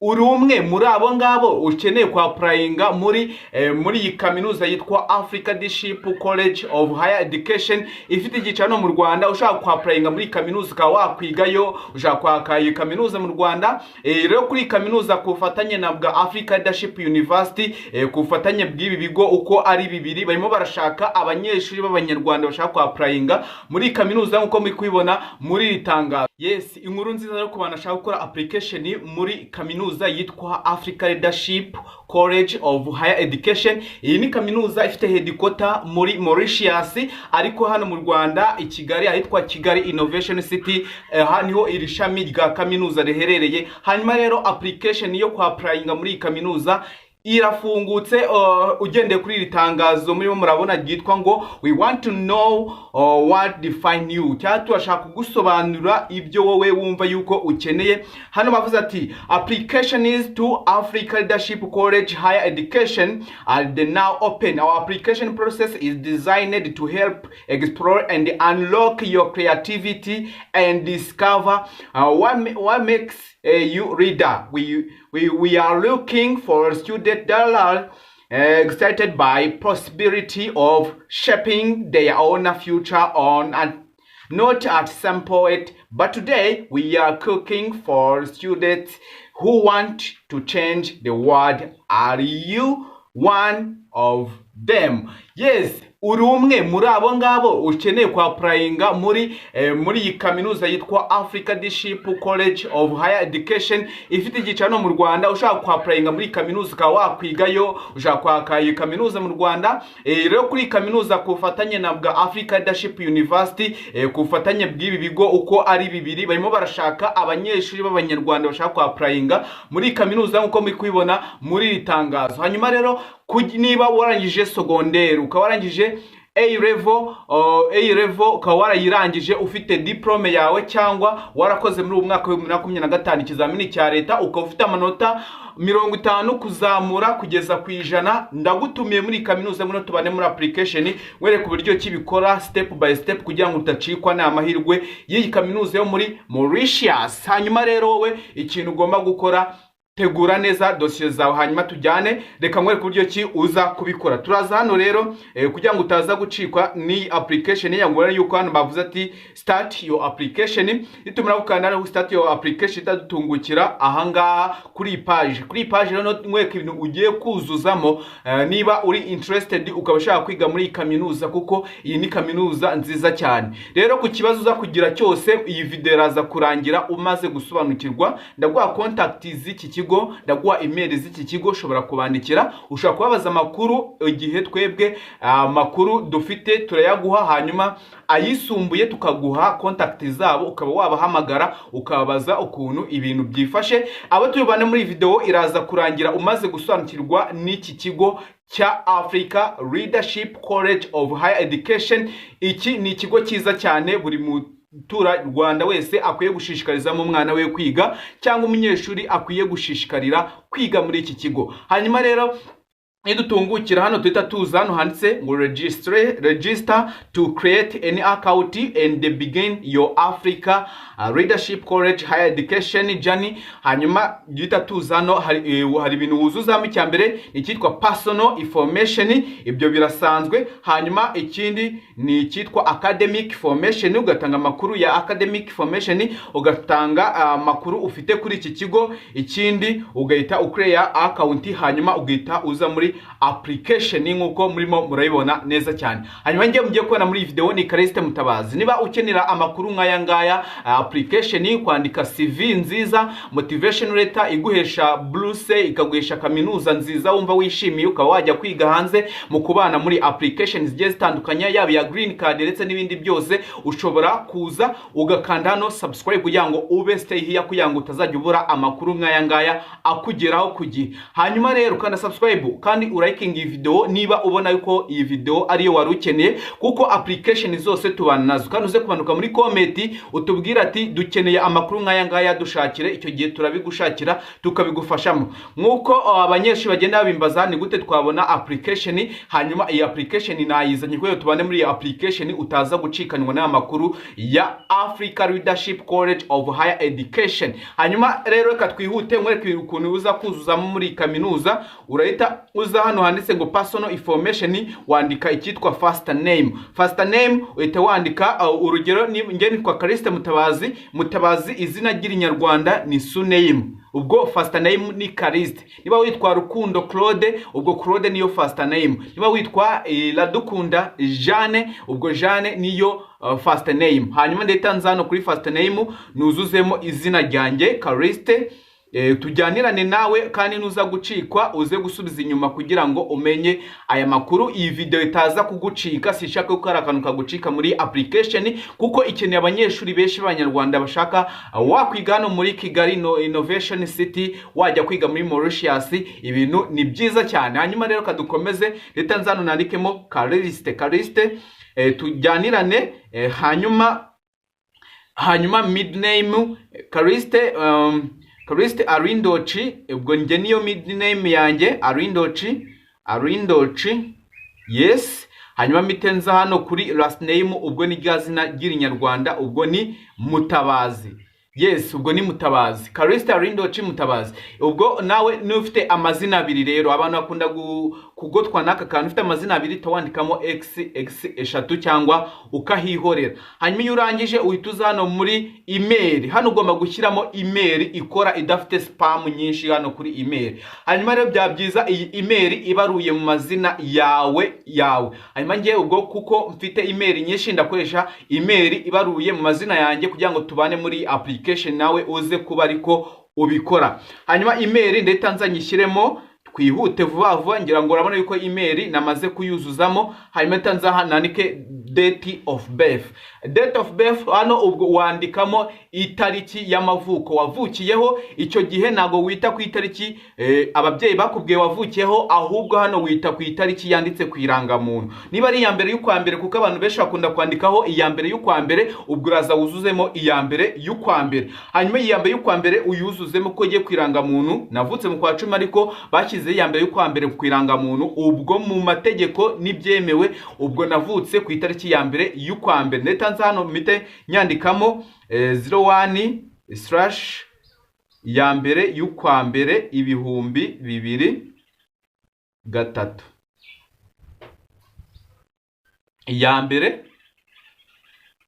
Uri umwe muri abo ngabo ukeneye kwapplyinga muri iyi kaminuza yitwa Africa Leadership College of Higher Education, ifite icyicaro no mu Rwanda. Ushaka kwapplyinga muri iyi kaminuza ukaba wakwigayo, ushaka kwaka iyi kaminuza mu Rwanda. Rero kuri iyi kaminuza, ku bufatanye na bwa Africa Leadership University, ku bufatanye bw'ibi bigo uko ari bibiri, barimo barashaka abanyeshuri b'Abanyarwanda bashaka kwapplyinga muri iyi kaminuza, nk'uko muri kubibona muri iri tangazo. Yes, inkuru nziza yo ku bantu bashaka gukora application muri kaminuza yitwa Africa Leadership College of Higher Education. Iyi ni kaminuza ifite headquarter muri Mauritius, ariko hano mu Rwanda i Kigali, ahitwa Kigali Innovation City, aha niho iri shami rya kaminuza riherereye. Hanyuma rero application yo kwapplyinga muri iyi kaminuza irafungutse, ugendeye kuri iri tangazo murimo murabona ryitwa ngo "We want to know what define you", cyangwa turashaka kugusobanurira ibyo wowe wumva yuko ukeneye. Hano bavuze ati: "Application is to Africa Leadership College Higher Education are the now open. Our application process is designed to help explore and unlock your creativity and discover what makes you leader. We are looking for students that are excited by possibility of shaping their own future on and not at some point, but today. We are looking for students who want to change the world. Are you one of them?" Yes, uri umwe muri abo ngabo ukeneye kwapplyinga muri iyi kaminuza yitwa Africa Leadership College of Higher Education, ifite icyicaro no mu Rwanda. Ushaka kwapplyinga muri iyi kaminuza ukaba wakwigayo, ushaka kwaka iyi kaminuza mu Rwanda. Rero kuri iyi kaminuza, ku bufatanye na bwa Africa Leadership University, ku bufatanye bw'ibi bigo uko ari bibiri, barimo barashaka abanyeshuri b'Abanyarwanda bashaka kwapplyinga muri iyi kaminuza, nk'uko muri kubibona muri iri tangazo. Hanyuma rero niba warangije sogonderi, ukaba warangije A level, A level ukaba warayirangije ufite diplome yawe, cyangwa warakoze muri uyu mwaka wa 2025 ikizamini cya leta, ukaba ufite amanota 50 kuzamura kugeza ku 100, ndagutumiye muri kaminuza. Ngwino tubane muri application, wereke uburyo ki bikora step by step kugira ngo udacikwa n'amahirwe y'iyi kaminuza yo muri Mauritius. Hanyuma rero wowe ikintu ugomba gukora, tegura neza dosiye zawe, hanyuma tujyane. Reka nkwereke uburyo ki uza kubikora. Turaza hano rero, kugira ngo utaza gucikwa ni application yangora yuko hano bavuze ati "Start your application". Nitumara gukanda hano "Start your application", itadutungukira ahangaha kuri iyi page. Kuri iyi page rero nkwereke ibintu ugiye kuzuzamo, niba uri interested, ukaba ushaka kwiga muri iyi kaminuza, kuko iyi ni kaminuza nziza cyane. Rero ku kibazo uza kugira cyose, iyi video iraza kurangira umaze gusobanukirwa. Ndaguha contact z'iki kigo, ndaguha email z'iki kigo, ushobora kubandikira, ushobora kubabaza amakuru. Igihe twebwe amakuru dufite turayaguha, hanyuma ayisumbuye tukaguha contact zabo, ukaba wabahamagara ukababaza ukuntu ibintu byifashe. Abo tubibane muri iyi video, iraza kurangira umaze gusobanukirwa n'iki kigo cya Africa Leadership College of Higher Education. Iki ni ikigo cyiza cyane buri muturarwanda wese akwiye gushishikarizamo umwana we kwiga, cyangwa umunyeshuri akwiye gushishikarira kwiga muri iki kigo. Hanyuma rero nidutungukira hano, tuhita tuza hano handitse ngo "Register to create an account and begin your Africa Leadership College Higher Education journey". Hanyuma duhita tuza hano, hari ibintu wuzuzamo. Icya mbere ni icyitwa personal information, ibyo birasanzwe. Hanyuma ikindi ni icyitwa academic formation, ugatanga amakuru ya academic formation, ugatanga amakuru ufite kuri iki kigo. Ikindi ugahita ucreate account, hanyuma ugahita uza muri application, nk'uko murimo murabibona neza cyane. Hanyuma ngiye mugiye kubona muri iyi video ni Callixte Mutabazi. Niba ukenera amakuru nk'aya ngaya, application, kwandika CV nziza, motivation letter iguhesha buruse, ikaguhesha kaminuza nziza wumva wishimiye, ukaba wajya kwiga hanze, mu kubana muri application zigiye zitandukanye, yaba iya green card ndetse n'ibindi byose, ushobora kuza ugakanda hano subscribe kugira ngo ube stay here, kugira ngo utazajya ubura amakuru nk'aya ngaya akugeraho ku gihe. Hanyuma rero ukanda subscribe, ukanda Kandi urayikinga iyi video niba ubona yuko iyi video ariyo wari ukeneye, kuko application zose tubana nazo. Kandi uze kumanuka muri comment utubwire ati: "Dukeneye amakuru nk'aya ngaya, dushakire." Icyo gihe turabigushakira, tukabigufashamo. Nk'uko abanyeshuri bagenda babimbaza: "Ni gute twabona application?" Hanyuma iyi application nayizanye kugira ngo tubane muri iyi application, utaza gucikanwa n'aya makuru ya Africa Leadership College of Higher Education. Hanyuma rero reka twihute nkwereke ukuntu uza kuzuzamo muri iyi kaminuza. Urahita uza hano handitse ngo "Personal information", wandika icyitwa first name. First name uhita wandika, urugero njye nitwa Callixte Mutabazi. Mutabazi izina ry'Irinyarwanda ni surname, ubwo first name ni Callixte. Niba witwa Rukundo Claude, ubwo Claude niyo first name. Niba witwa Iradukunda Jeanne, ubwo Jeanne niyo first name. Hanyuma ndahita nza hano kuri first name nuzuzemo izina ryanjye Callixte. Tujyanirane nawe, kandi nuza gucikwa uze gusubiza inyuma kugira ngo umenye aya makuru, iyi video itaza kugucika. Sinshaka ko hari akantu kagucika muri application, kuko ikeneye abanyeshuri benshi b'Abanyarwanda bashaka wakwiga hano muri Kigali no Innovation City, wajya kwiga muri Mauritius. Ibintu ni byiza cyane. Hanyuma rero kadukomeze, reka nzano nandikemo Callixte. Callixte, tujyanirane. Hanyuma middle name Callixte, Callixte Arindoci, ubwo njye niyo middle name yanjye, Arindoci, Arindoci, yes. Hanyuma mpite nza hano kuri last name, ubwo ni rya zina ry'Irinyarwanda, ubwo ni Mutabazi. Yes, ubwo ni Mutabazi, Callixte Arindoci Mutabazi. Ubwo nawe niba ufite amazina abiri rero, abantu bakunda kugotwa n'aka kantu, ufite amazina abiri uhita wandikamo x x eshatu cyangwa ukahihorera. Hanyuma iyo urangije uhita uza hano muri email. Hano ugomba gushyiramo email ikora, idafite spam nyinshi hano kuri email. Hanyuma rero byaba byiza iyi email ibaruye mu mazina yawe. Hanyuma ngewe ubwo kuko mfite email nyinshi, ndakoresha email ibaruye mu mazina yanjye kugira ngo tubane muri application, nawe uze kuba ariko ubikora. Hanyuma email ndahita nza nyishyiremo, twihute vuba vuba. Ngira ngo urabona yuko email namaze kuyuzuzamo. Hanyuma ndahita nza hano nandike date of birth. Date of birth hano ubwo wandikamo itariki y'amavuko wavukiyeho. Icyo gihe ntabwo wita ku itariki ababyeyi bakubwiye wavukiyeho, ahubwo hano wita ku itariki yanditse ku irangamuntu. Niba ari iya mbere y'ukwa mbere, kuko abantu benshi bakunda kwandikaho iya mbere y'ukwa mbere, ubwo uraza wuzuzemo iya mbere y'ukwa mbere. Hanyuma iya mbere y'ukwa mbere uyuzuzemo, ko ugiye ku irangamuntu navutse mu kwa 10, ariko bashyize iya mbere y'ukwa mbere ku irangamuntu. Ubwo mu mategeko n'ibyemewe, ubwo navutse ku itariki ya mbere y'ukwa mbere. Ndahita nza hano mpite nyandikamo 01/ ya mbere y'ukwa mbere 2003. Iya mbere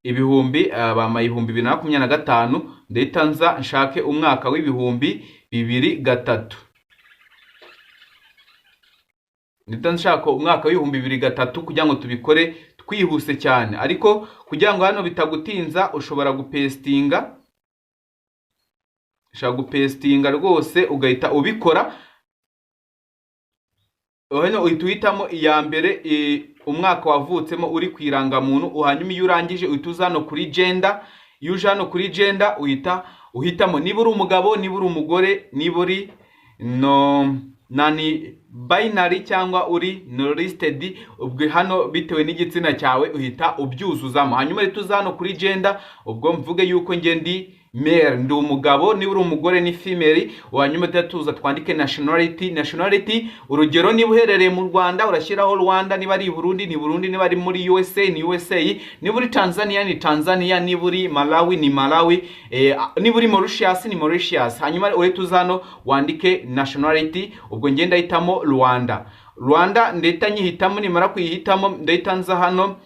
ibihumbi bamaye 2025. Ndahita nza nshake umwaka wa 2003. Ndahita nshaka umwaka wa 2003 kugira ngo tubikore twihuse cyane. Ariko kugira ngo hano bitagutinza, ushobora gupesitinga, ushobora gupesitinga rwose ugahita ubikora. Hano uhita uhitamo iya mbere, umwaka wavutsemo uri ku irangamuntu. Hanyuma iyo urangije uhita uza hano kuri gender. Iyo uje hano kuri gender, uhita uhitamo niba uri umugabo, niba uri umugore, niba uri no non binary cyangwa uri no listed. Ubwo hano bitewe n'igitsina cyawe uhita ubyuzuzamo. Hanyuma rero tuza hano kuri gender, ubwo mvuge yuko nge ndi male, ndi umugabo. Niba uri umugore ni female. Hanyuma tuza twandike nationality. Nationality, urugero niba uherereye mu Rwanda urashyiraho Rwanda, niba ari i Burundi ni Burundi, niba ari muri USA ni USA, niba uri Tanzania ni Tanzania, niba uri Malawi ni Malawi, niba uri Mauritius ni Mauritius. Hanyuma uhita uza hano wandike nationality, ubwo ngenda ndahitamo Rwanda. Rwanda ndahita nyihitamo. Nimara kuyihitamo ndahita nza hano,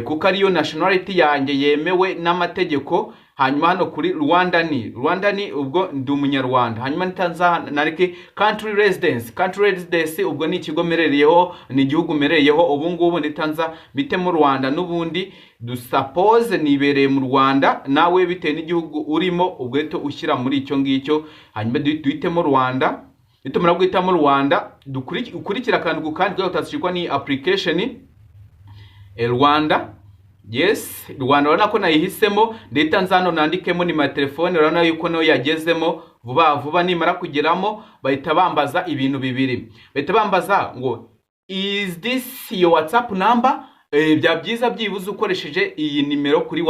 kuko ariyo nationality yanjye yemewe n'amategeko. Hanyuma hano kuri Rwanda ni Rwanda, ni ubwo ndi Umunyarwanda. Hanyuma ntanza nareke country residence. Country residence ubwo ni ikigo merereyeho, ni igihugu merereyeho ubu ngubu. Nditanza mitemo Rwanda n'ubundi, dusuppose nibereye mu Rwanda. Nawe bitewe n'igihugu urimo ubwo rero ushyira muri icyo ngicyo. Hanyuma duhitemo Rwanda. Nitumara guhitamo Rwanda, ukurikira akantu ku kandi kugira ngo utacikwa ni application. Rwanda, yes, Rwanda urabona ko nayihisemo. Ndahita nza hano nandikemo ni telefone, urabona yuko nayo yagezemo. Vuba vuba nimara kugeramo, bahita bambaza ibintu bibiri. Bahita bambaza ngo "Is this your WhatsApp number?" Bya byiza byibuze ukoresheje iyi nimero kuri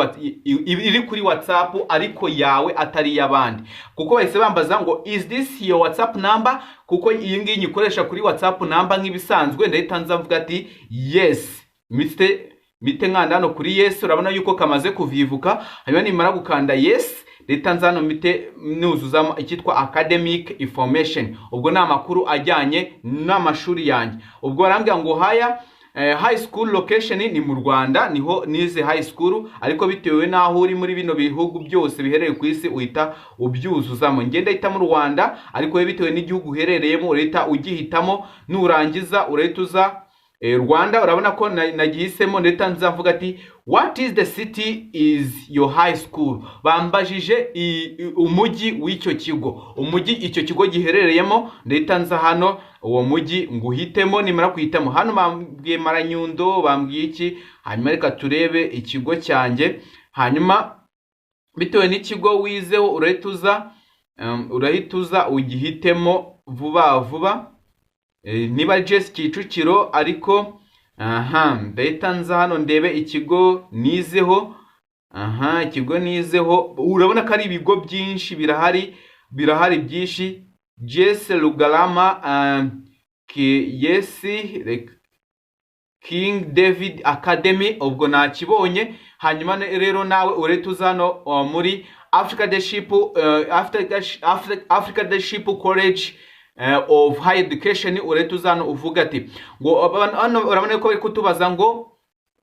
iri kuri WhatsApp, ariko yawe, atari iy'abandi, kuko bahise bambaza ngo "Is this your WhatsApp number?" Kuko iyi ngiyi nyikoresha kuri WhatsApp number nk'ibisanzwe, ndahita nza mvuga ati "Yes". Mite nkanda hano kuri "Yes". Urabona yuko kamaze kuvivuka. Hanyuma nimara gukanda "Yes", ndahita nza hano mite nuzuzamo icyitwa academic information. Ubwo ni amakuru ajyanye n'amashuri yanjye. Ubwo barambwira ngo haya high school location ni mu Rwanda, niho nize high school, ariko bitewe n'aho uri muri bino bihugu byose biherereye ku isi uhita ubyuzuzamo. Ngenda ndahita mu Rwanda, ariko wowe bitewe n'igihugu uherereyemo urahita ugihitamo. Nurangiza urahita uza Rwanda. Urabona ko nagihisemo. Ndahita nza mvuga ati "What is the city is your high school?" Bambajije umujyi w'icyo kigo, umujyi icyo kigo giherereyemo. Ndahita nza hano uwo mujyi nguhitemo. Nimara kuhitamo, hano bambwiye Maranyundo, bambwiye iki. Hanyuma reka turebe ikigo cyanjye. Hanyuma bitewe n'ikigo wizeho urahita uza ugihitemo vuba vuba. Niba ari GS Kicukiro, ariko aha ndahita nza hano ndebe ikigo nizeho. Aha ikigo nizeho, urabona ko ari ibigo byinshi birahari, birahari byinshi. GS Rugarama, yes, King David Academy, ubwo nakibonye. Hanyuma rero nawe urahita uza hano muri Africa Leadership College of High Education. Urahita uza hano uvuga ati ngo hano urabona ko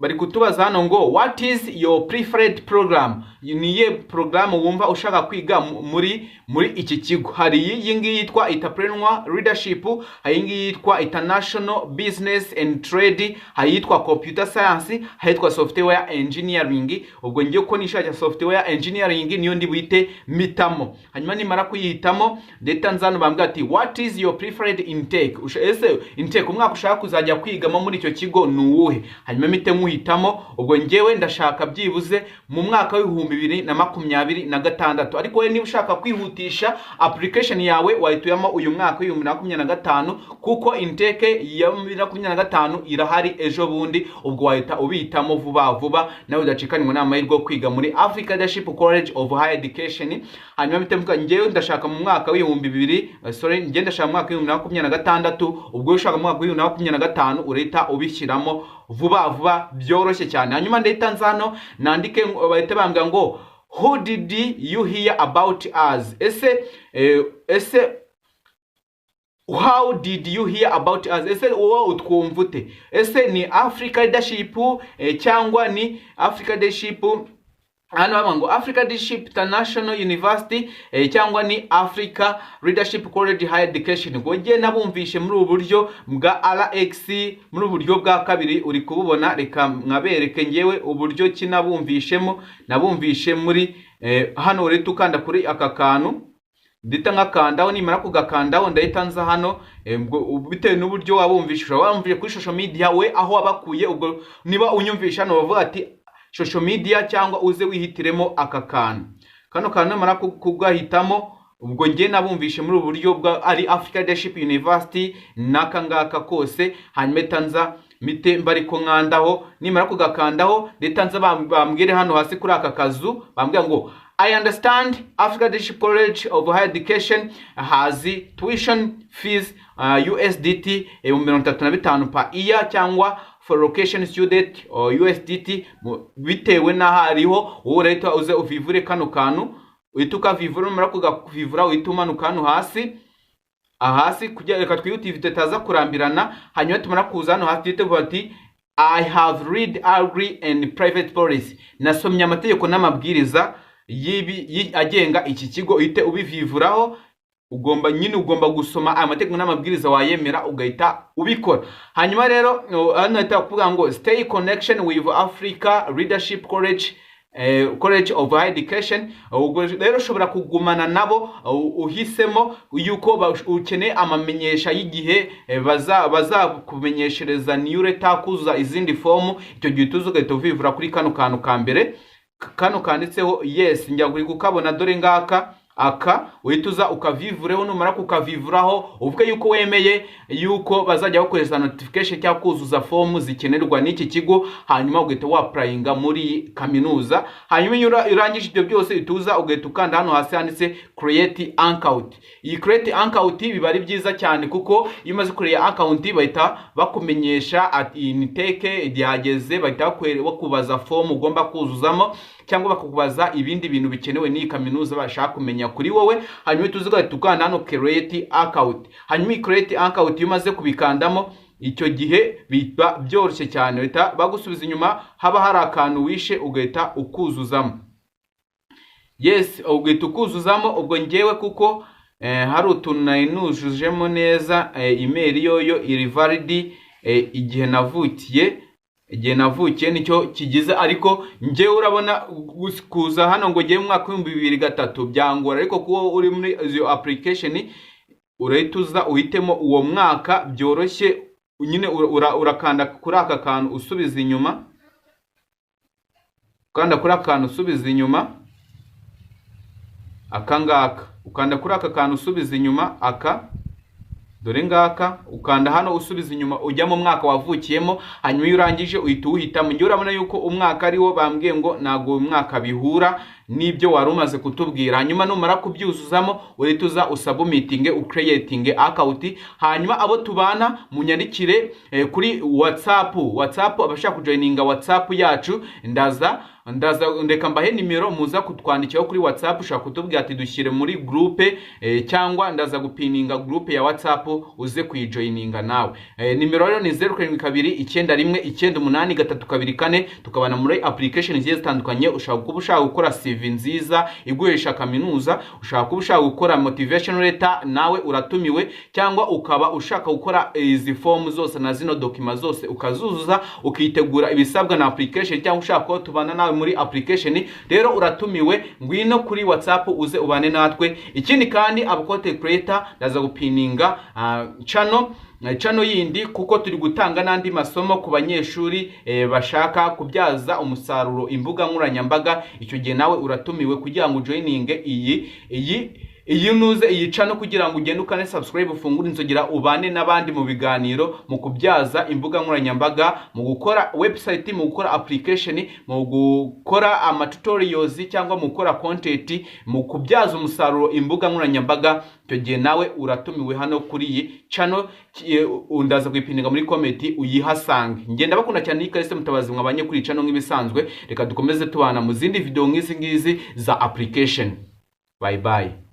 bari kutubaza hano ngo "What is your preferred program?" Ni iyihe program wumva ushaka kwiga muri iki kigo? Hari iyi ngiyi yitwa Entrepreneur Leadership, hari iyi ngiyi yitwa International Business and Trade, hari iyitwa Computer Science, hari iyitwa Software Engineering. Ubwo ngiye ko nishakira Software Engineering, niyo ndi buhite mpitamo. Hanyuma nimara kuyihitamo, ndahita nza hano bambwira ati "What is your preferred intake?" Ese intake, umwaka ushaka kuzajya kwigamo muri icyo kigo ni uwuhe? Hanyuma mpite nkuhitamo. Ubwo njyewe ndashaka byibuze mu mwaka wa 2026, ariko wowe niba ushaka kwihutisha application yawe wahituyemo uyu mwaka wa 2025, kuko intake ya 2025 irahari ejo bundi. Ubwo wahita ubihitamo vuba vuba, nawe udacikanwa n'amahirwe yo kwiga muri Africa Leadership College of Higher Education. Hanyuma mpite mvuga njyewe ndashaka mu mwaka w'ibihumbi bibiri, sorry, njyewe ndashaka mu mwaka wa 2026. Ubwo ushaka mu mwaka wa 2025 urahita ubishyiramo vuba vuba, byoroshye cyane. Hanyuma ndahita nza hano nandike, bahita bambwira ngo "Who did you hear about us?" Ese "How did you hear about us?" Ese wowe utwumva ute? Ese ni Africa Leadership cyangwa ni Africa Leadership, hano bavuga ngo Africa Leadership International University, cyangwa ni Africa Leadership College Higher Education? Ngo njye nabumvishe muri ubu buryo bwa RX, muri ubu buryo bwa kabiri uri kububona. Reka mwabereke ngewe uburyo ki nabumvishemo. Nabumvishe muri hano urahita ukanda kuri aka kantu. Ndahita nkakandaho. Nimara kugakandaho, ndahita nza hano. Bitewe n'uburyo wabumvishe, ushobora wabumvise kuri social media, we aho wabakuye. Ubwo niba unyumvisha hano bavuga ati social media, cyangwa uze wihitiremo aka kantu. Kano kantu numara kugahitamo, ubwo njye nabumvishe muri ubu buryo bwa ari Africa Leadership University n'aka ngaka kose. Hanyuma mpita nza mite mbariko nkandaho. Nimara kugakandaho, ndahita nza bambwire hano hasi kuri aka kazu, bambwira ngo "I understand Africa Leadership College of Higher Education has tuition fees USDT 35,000 per year, cyangwa for location student or USDT", bitewe n'aho ariho. Wowe urahita uze uvivure kano kantu, uhita ukavivura. Numara kugavivura, uhita umanuka hano hasi, hasi kugira reka twihute video itaza kurambirana. Hanyuma tumara kuza hano hasi, tuhite tuvuga ati "I have read, agree and private policy", nasomye amategeko n'amabwiriza y'ibi agenga iki kigo. Uhite ubivivuraho. Ugomba nyine ugomba gusoma aya mategeko n'amabwiriza, wayemera ugahita ubikora. Hanyuma rero hano hahita kuvuga ngo "Stay connection with Africa Leadership College of Higher Education". Ubwo rero ushobora kugumana nabo uhisemo yuko ukeneye amamenyesha y'igihe bazakumenyeshereza new letter, kuzuza izindi fomu. Icyo gihe utuza ugahita uvivura kuri kano kantu ka mbere, kano kanditseho "Yes". Njya uri kukabona, dore ngaka. Aka uhita uza ukavivureho. Numara kukavivuraho, uvuge yuko wemeye yuko bazajya bakohereza notification cyangwa kuzuza fomu zikenerwa n'iki kigo, hanyuma ugahita wa-applyinga muri kaminuza. Hanyuma iyo urangije ibyo byose, uhita uza ugahita ukanda hano hasi handitse "create account". Iyi create account biba ari byiza cyane, kuko iyo umaze create account bahita bakumenyesha ati intake ryageze, bahita bakubaza fomu ugomba kuzuzamo cyangwa bakakubaza ibindi bintu bikenewe n'iyi kaminuza bashaka kumenya kuri wowe. Hanyuma uhita uza ugahita ukanda hano "create account". Hanyuma iyi create account, iyo umaze kubikandamo, icyo gihe biba byoroshye cyane, bahita bagusubiza inyuma, haba hari akantu wishe ugahita ukuzuzamo. Yes, ugahita ukuzuzamo. Ubwo ngewe kuko hari utuntu nari nujujemo neza, email yoyo iri valid, igihe navukiye nicyo kigize. Ariko njyewe urabona kuza hano ngo ngewe mu mwaka w'2003 byangora, ariko kuba uri muri izo application urahita uza uhitemo uwo mwaka byoroshye nyine. Urakanda kuri aka kantu usubiza inyuma, ukanda kuri aka kantu usubiza inyuma, aka ngaka. Ukanda kuri aka kantu usubiza inyuma, aka, dore ngaka. Ukanda hano usubiza inyuma, ujya mu mwaka wavukiyemo. Hanyuma iyo urangije uhita uwuhitamo. Njyewe urabona yuko umwaka ariwo bambwiye ngo ntabwo uyu mwaka bihura n'ibyo wari umaze kutubwira. Hanyuma numara kubyuzuzamo, uhita uza usubmittinge, ucreatinge account. Hanyuma abo tubana munyandikire kuri WhatsApp. WhatsApp, abashaka kujoininga WhatsApp yacu, ndaza ndeka mbahe nimero muza kutwandikiraho kuri WhatsApp. Ushobora kutubwira ati "Dushyire muri groupe", cyangwa ndaza gupininga groupe ya WhatsApp uze kuyijoininga nawe. Nimero rero ni 0729198324, tukabana muri application zigiye zitandukanye. Ushobora kuba ushaka gukora CV nziza iguhesha kaminuza, ushobora kuba ushaka gukora motivation letter, nawe uratumiwe, cyangwa ukaba ushaka gukora izi form zose na zino document zose ukazuzuza, ukitegura ibisabwa na application, cyangwa ushaka ko tubana nawe muri application, rero uratumiwe. Ngwino kuri WhatsApp uze ubane natwe. Ikindi kandi, aba content creator, ndaza gupininga channel yindi, kuko turi gutanga n'andi masomo ku banyeshuri bashaka kubyaza umusaruro imbuga nkoranyambaga. Icyo gihe nawe uratumiwe kugira ngo ujoininge iyi nuze iyi channel, kugira ngo ugende ukane subscribe, ufungure inzogera, ubane n'abandi mu biganiro mu kubyaza imbuga nkoranyambaga, mu gukora website, mu gukora application, mu gukora ama tutorials cyangwa mu gukora content, mu kubyaza umusaruro imbuga nkoranyambaga. Icyo gihe nawe uratumiwe hano kuri iyi channel. Ndaza kuyipininga muri comment uyihasange. Ngenda bakunda cyane, ni Kalise Mutabazi mwabanye kuri iyi channel nk'ibisanzwe. Reka dukomeze tubana mu zindi video nk'izi ngizi za application. Bye bye.